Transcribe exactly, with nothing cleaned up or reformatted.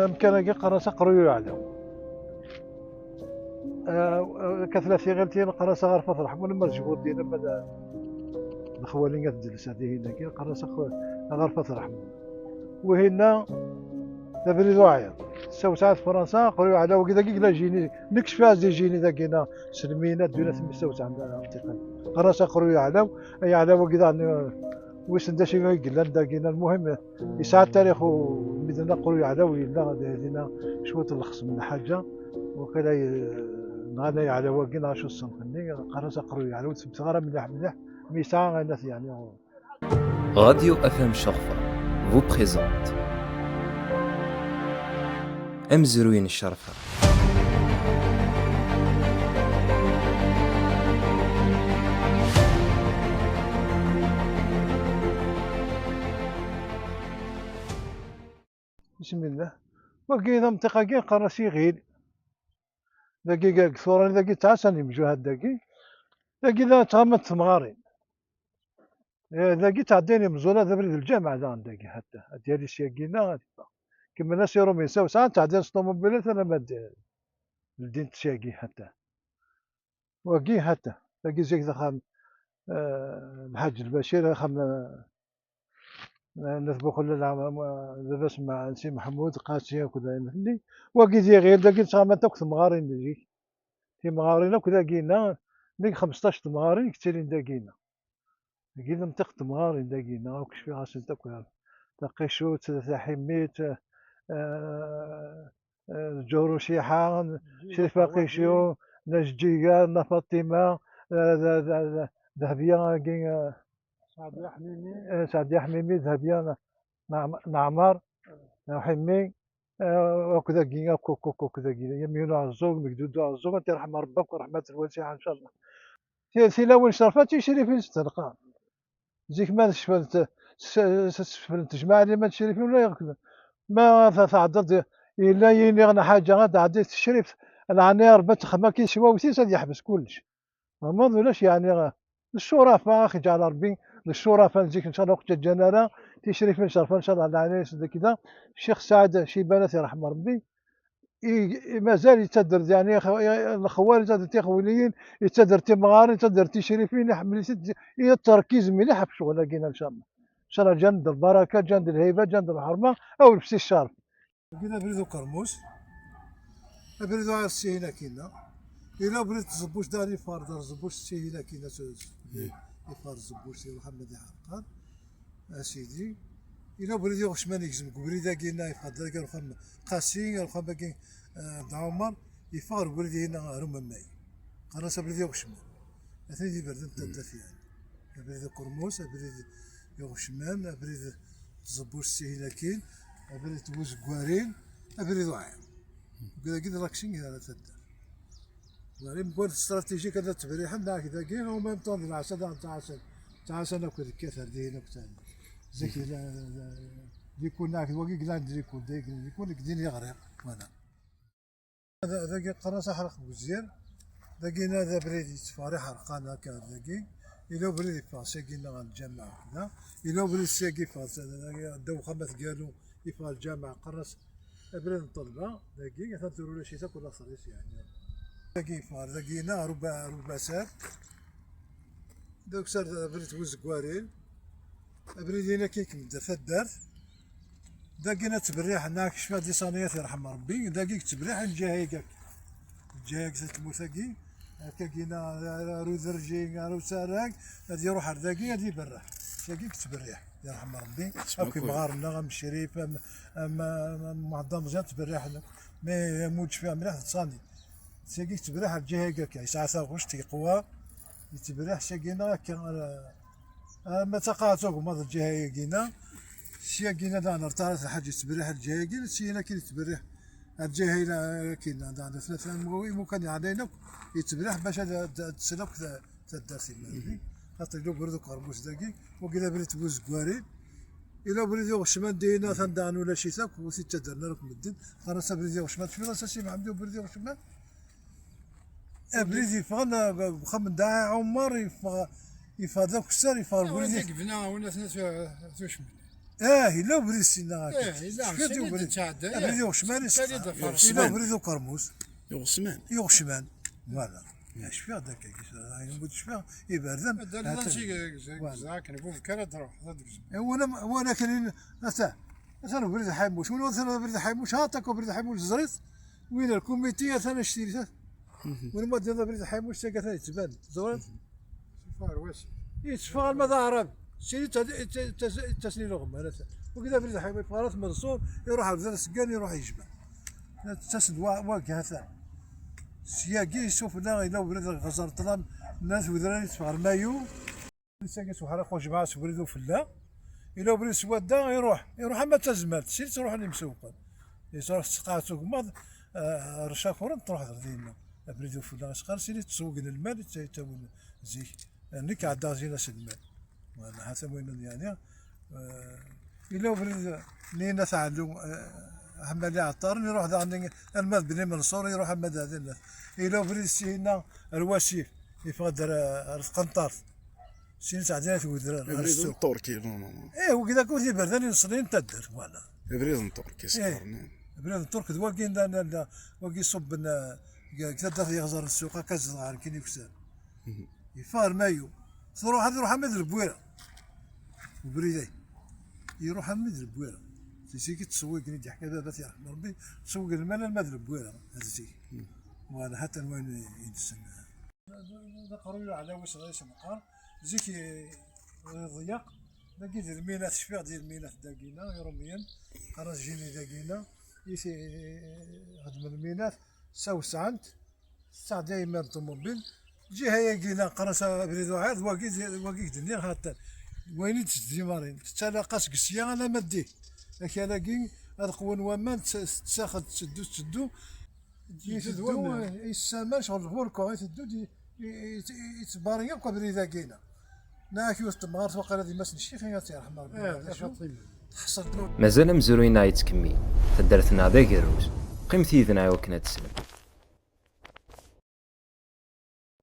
Amkan-agi qqaren-as Aqruy Uɛlaw. Ah, ah, akka tella tiɣilt-in qqaren-as Aɣaref At Ṛeḥmun, ma d Jburdin, ma d, d xwali At Ddels, dihin-agi qqaren-as Aq-, Aɣaref At Ṛeḥmun. Wihinna d abrid uɛiḍ. Tessawes-as Fransa, Aqruy Uɛlaw, wagi dagi yella Jini, nekk cfiɣ-as di Jini dagi-na, s lmina, ddunit mi tessawes ɛend amtiqal. Qqaren-as Aqruy Uɛlaw, ay Aɛlaw, wagi daɣen, wissen d acu i yellan dagi-na, lmuhim, Yesɛa tarix u-, mi d-nenna Aqruy Uɛlaw yella dinna cwiṭ n lexsem n lḥaǧa, wakala, eh, nɣan ay Aɛlaw-agi neɣ acu ṣṣenf-nni, qqaren-as Aqruy Uɛlaw, ur t-semmteɣ ara mliḥ mliḥ, mi yesɛa ayen at, yeɛni. Radio F M Ccerfa vous présente amezruy n ccerfa. Bismillah. Wagi d amṭiq-agi qqaren-as Iɣil. Dagi, deg tura, dagi ttɛassan imjuhad dagi. Dagi la ttɣamant temɣarin. Eh, dagi ttɛeddayen imẓula d abrid n lǧameɛ daɣen dagi, hatta. Ad yali syagi-nna, ad yeffeɣ. Kemmlen-as Iṛumyen s awesɛa, ttɛeddayen s ṭumubilat alamma d, ldint syagi, hatta. Wagi, hatta. Dagi zik d axxam, eh, Lḥaǧ Lbacir, axxam, eh, n At Buxellal, ɛm-, ɛm-, d baba-s n Si Meḥmud, Qasi akked ayen fell-i. Wagi d Iɣil, dagi ttɣamant akk temɣarin n zik. Timɣarin akk dagi-nna, nnig xmesṭac temɣarin i yettilin dagi-nna. Dagi d amṭiq n temɣarin dagi-nna, akk cfiɣ-asent akk. Taqicut, Taḥimit, eh, eh, Lǧuruciḥa, Crif Aqicu, Naǧǧiga, Nna Faṭima, eh, d, d, d, Dehbiya-agi, eh, Saɛdiya Ḥmimi. Eh, Saɛdiya Ḥmimi, Dehbiya n, n, Neɛmer, Uḥimmi, eh, akk dagi, akk, akk, akk, akk dagi. Yamyun Ɛeẓẓug, Megdudu Ɛeẓẓug, ad t-yerḥem Ṛebbi akk, ṛeḥmat lwasiɛa, ncallah. Ti-, tilawin cerfa d ticrifin s telqam. Zik ma tecfent, s-, s-, seflent jmaɛ liman ticrifin ula yeɣklen. Ma ta-, tɛeddaḍ, yella yini ɣer lḥaǧa, ad tɛeddi tecrift, lɛani Ṛebbi ad texdem akka s wawt-is, ad yeḥbes kullec. Meɛmar d ulac, yeɛni, d ccurafa, a ɣ-iǧɛel Ṛebbi d ccurafa n zik, ncallah ur ɣ-ǧǧan ara, ticrifin cerfa, ncallah, lɛinayes deg da, Ccix Saɛid Ciban, ad t-yerḥem Ṛebbi, i, i mazal yettader, yeɛni, ix-, i, lexwal, yettader tixwiliyin, yettader timɣarin, yettader ticrifin, iḥemmel-itent, yettṛekkiz mliḥ ɣef ccɣel-agi-nni, ncallah. Ncallah, ǧǧan-d lbaraka, ǧǧan-d lhayba, ǧǧan-d lḥerma, aw lefsi ccerf. Wagi d abrid ukermus, abrid uɛiḍ s tihin akkinna. Yella ubrid tẓebbuct, dar ifar dar tẓebbuct s tihin akkinna, s-, s-, ifar tẓebbuct, iruḥ am ad iḥerqan, a sidi. Yella ubrid iɣecman igzem deg ubrid-agi-nna, ifar dagi ar uxxam Qasi, ar uxxam-agi, eh, Dda Ɛumar, yeffeɣ ar ubrid-ihin ar umemmay. Qqaren-as abrid iɣecman. Atni d iberdan n taddart, yeɛni. Abrid ukermus, abrid iɣecman, abrid tẓebbuct s tihin akkin, abrid n wuzeggarin, abrid uɛiḍ. Dagi d l'action i ara taddart. Wali mkul stratégique ad tebriḥen, neɣ dagi, en même temps d lɛessa daɣen ttɛassan, ttɛassan akk deg kat ar dihin akk tani. Zik, la, la, likul neɣ wagi glan d likul, dagi likul deg din yeɣriɣ, voilà. Dagi qqaren-as Aḥraq Buzzir, dagi-na d abrid yetteffeɣ ar Iḥerqan akka ar dagi, yella ubrid yeffeɣ syagi-nna ɣer lǧameɛ da, yella ubrid syagi yeffeɣ s-, dagi ddaw uxxam At Galu, yeffeɣ ɣer lǧameɛ, qqaren-as abrid n ṭṭelba, dagi, atan tura ulac-it akk later-is, yeɛni. Dagi yeffeɣ ar dagi-na, ar Uba-, ar Ubasar. Dagi sar abrid n Wuzeggarin. Abrid-in akka ikemmel-d ar taddart. Dagi-na ttberriḥen, neɣ kecmeɣ di Ṣaniyat, yerḥem Ṛebbi. Dagi yettberriḥ lǧiha-agi. Lǧiha-agi, tmurt-agi. Akka gina, ar Uderji, ar Usarag, ad iruḥ ar dagi, ad iberreḥ. Syagi yettberriḥ, yerḥem Ṛebbi. Akk imɣaren-nneɣ, am Crif, am, am, am, am Muḥend Amẓyan, ttberriḥen akk. Mi, am ur d-cfiɣ mliḥ, d Ṣani. Syagi yettberriḥ ar lǧiha-agi akka. Yesɛa taɣect, yeqwa, yettberriḥ syagi-nneɣ akka, ar, arma d taqaɛet ugemmaḍ lǧiha-agi-nneɣ. Syagi-nneɣ daɣen ar Ṭarat Lḥaǧ yettberriḥ ar lǧiha-agi, syin akkin yettberriḥ ar lǧiha-agi-nneɣ daɣen. Tlata imukan yeɛlayen akk yettberriḥ bac ad, ad, ad tsel akk ta-, taddart-nneɣ. Xaṭer yella ubrid ukermus dagi, wagi d abrid n Wuzeggarin. Yella ubrid iɣecman dihin, atan daɣen ulac-it akk, ur t-ittaddren ara akk medden. Qqaren-as abrid iɣecman, tecfiḍ-as a Si Mḥemmed i ubrid iɣecman? Abrid yeffɣen, eh, deg uxxam n Dda Ɛumar, yeffeɣ, yeffeɣ d akessar, yeffeɣ deg ubrid. Wanda i yebna, wanda tella tu-, tucmit. Ah, yella ubrid sinna akka. Eh, yella, cfiɣ-d sin i ubrid d-ttɛedda, abrid eh. Yuɣecman. Yella ubrid ukermus. Yuɣecman. Yuɣecman. Voilà. Cfiɣ-d akka. Ayen mu d-cfiɣ iberdan. Voilà. Wala, wala kan in-, ata, atan ubrid Ḥamuc. Wala atan ubrid Ḥamuc. Ha, tak ubrid Ḥamuc. Ẓriɣ. Win lkumiti atan actili. Win ma d-yenna abrid Ḥamuc, tagi atan yettban. Ẓriɣ. Yetteffeɣ arma d aɛrab. Sidi ttasen-in uɣemman, ata. Wagi d abrid Ḥamuc, yeffeɣ ɣer At Menṣur, iruḥ ar Bdan Seggan, iruḥ yejba. Ttasen-d wa-, wagi, ata. Syagi, sufella, yella ubrid ɣer Ẓerṭlam, nnan-t wedrar yetteffeɣ ɣer Mayu. Sagi s uḥraq ujmaɛ s ubrid ufella. Yella ubrid s wadda, iruḥ, iruḥ ama d tazmalt, sidi ttruḥen imsewqen. Yettruḥ s tqaɛet ugemmaḍ, eh, ar Cakuren, truḥ ɣer dinna. Abrid ufella, isqar sidi ttewgen lmal, itta-, ittawin zik. Nekk ɛeddaɣ zin aselmad. Wala, ḥaca win yeɛni, eh, yella ubrid-nni n At Ɛellu, eh, Ḥemmali Ɛeṭṭaren, iruḥ daɣen alma d Bni Menṣur, iruḥ alma d Ɛdennat. Yella ubrid syenna ar Wasif, yeffeɣ-d ar, ar Tqenṭart. Syenna ttɛeddin At Wedrar, ar Abrid n Ssuq. Turki, non, non, non. Eh, wigi d akk d iberdan ineṣliyen n taddart, wala. Abrid n Turki, eh, s-qqaren. Abrid n Turk d wagi, da, da, da, wagi ṣubben, eh, deg taddart Yiɣẓer n Ssuq, akka zedɣen ɣer kin yuksan. Yeffeɣ ar Mayu. Truḥ, ad iruḥ ama d Lebwira. Ubrid-agi. Iruḥ ama d Lebwira. Si zik i ttṣewwigen i d-yeḥka baba-t yerḥem Rebbi, ttṣewwigen lmal alma d Lebwira, ar zik. Wala, ḥatta n wayen i d-sen. D aqerruy n leɛla wis ɣer isemqar. Zik i, iḍyeq. Dagi d lminat, cfiɣ di lminat dagina, Iṛumyen, qqaren jini dagina, i t-, xedmen lminat, sawsɛen-t. Tesɛedda imal n ṭumubil. Ǧiha-yagi la qqaren-as abrid uɛad, wagi d, wagi i k-d-nniɣ, ha-t-an. Wayen i d-tettdimarin, tettalaqa seg sya alamma d dih. Akal-agi, ad qwen waman, tt-, tettaxed, tetteddu, tetteddu. Yetteddu, yessaman, ccɣel d burku, iteddu-d, i, i, i, yettbari akk abrid-agi-na. Neɣ ak yiwet temɣart waqila d yemma-s n ccix i ad tt-yerḥem Rebbi. Eh, neɣ d acu? Faṭima. Tḥeṣṣel-d. Mazal amezruy-nneɣ yettkemmil, taddart-nneɣ d agerruz. Qqimet yid-neɣ i wakken ad teslem.